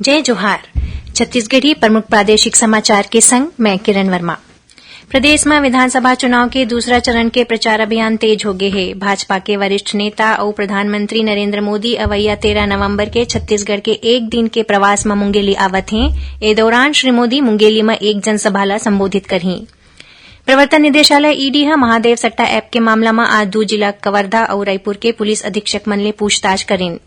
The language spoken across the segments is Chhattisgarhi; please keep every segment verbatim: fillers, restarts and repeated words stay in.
जय जोहार। छत्तीसगढ़ी प्रमुख प्रादेशिक समाचार के संग मैं किरण वर्मा। प्रदेश म विधानसभा चुनाव के दूसरा चरण के प्रचार अभियान तेज हो गे हे। भाजपा के वरिष्ठ नेता अउ प्रधानमंत्री नरेंद्र मोदी अवइया तेरह नवंबर के छत्तीसगढ़ के एक दिन के प्रवास म मुंगेली आवत हें। ए दौरान श्री मोदी मुंगेली म एक जनसभा ल संबोधित करहीं। प्रवर्तन निदेशालय, ईडी, ह महादेव सट्टा ऐप के मामला म आज दू जिला कवर्धा अउ रायपुर के पुलिस अधीक्षक मन ले पूछताछ करिन।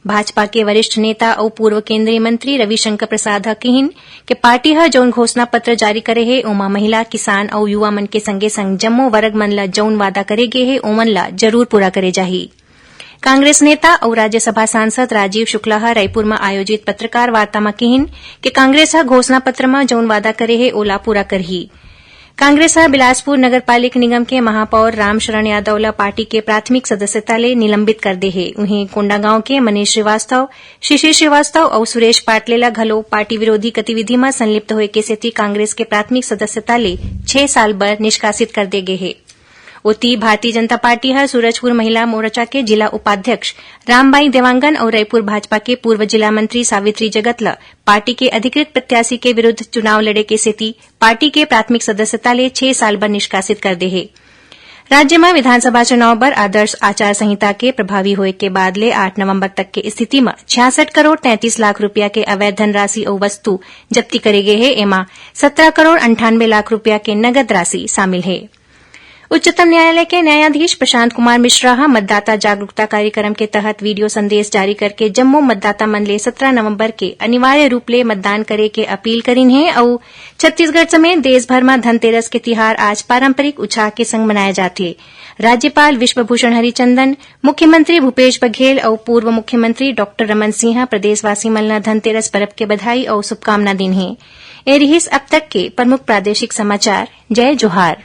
भाजपा के वरिष्ठ नेता अउ पूर्व केंद्रीय मंत्री रविशंकर प्रसाद ह किहिन के पार्टी ह जउन घोषणा पत्र जारी करे हे, ओमा महिला, किसान अउ युवा मन के संगे संग जम्मो वर्ग मन ल जउन वादा करे गे हे, ओमन ल जरूर पूरा करे जाही। कांग्रेस नेता अउ राज्यसभा सांसद राजीव शुक्ला ह रायपुर म आयोजित पत्रकार वार्ता म किहिन के कांग्रेस ह घोषणा पत्र म जउन वादा करे हे, ओला पूरा करही। कांग्रेस ह बिलासपुर नगर पालिक निगम के महापौर रामशरण यादव ल पार्टी के प्राथमिक सदस्यता ले निलंबित कर दे हे। उहें, कोंडागांव के मनीष श्रीवास्तव, शिशिर श्रीवास्तव अउ सुरेश पाटले ल घलो पार्टी विरोधी गतिविधि म संलिप्त होए के सेती कांग्रेस के प्राथमिक सदस्यता ले छह साल बर निष्कासित कर दे गे हे। ओती, भारतीय जनता पार्टी ह सूरजपुर महिला मोर्चा के जिला उपाध्यक्ष रामबाई देवांगन अउ रायपुर भाजपा के पूर्व जिला मंत्री सावित्री जगत ल पार्टी के अधिकृत प्रत्याशी के विरुद्ध चुनाव लड़े के सेती पार्टी के प्राथमिक सदस्यता ले छह साल बर निष्कासित कर दे हे। राज्य म विधानसभा चुनाव बर आदर्श आचार संहिता के प्रभावी होए के बाद ले आठ नवंबर तक के स्थिति म छियासठ करोड़ तैंतीस लाख रुपया के अवैध धनराशि अउ वस्तु जब्ती करे गे हे। एमा सत्रह करोड़ अंठानवे लाख रुपया के नगद राशि शामिल हे। उच्चतम न्यायालय के न्यायाधीश प्रशांत कुमार मिश्रा ह मतदाता जागरूकता कार्यक्रम के तहत वीडियो संदेश जारी करके जम्मो मतदाता मन ले सत्रह नवंबर के अनिवार्य रूप ले मतदान करे के अपील करिन हे अउ छत्तीसगढ़ समेत देश भर म धनतेरस के तिहार आज पारंपरिक उत्साह के संग मनाए जाथे। राज्यपाल विश्वभूषण हरिचंदन, मुख्यमंत्री भूपेश बघेल अउ पूर्व मुख्यमंत्री डॉक्टर रमन सिंह ह प्रदेशवासी मन ल धनतेरस पर्व के बधाई अउ शुभकामना दीन हे। ए रिहिस अब तक के प्रमुख प्रादेशिक समाचार। जय जोहार।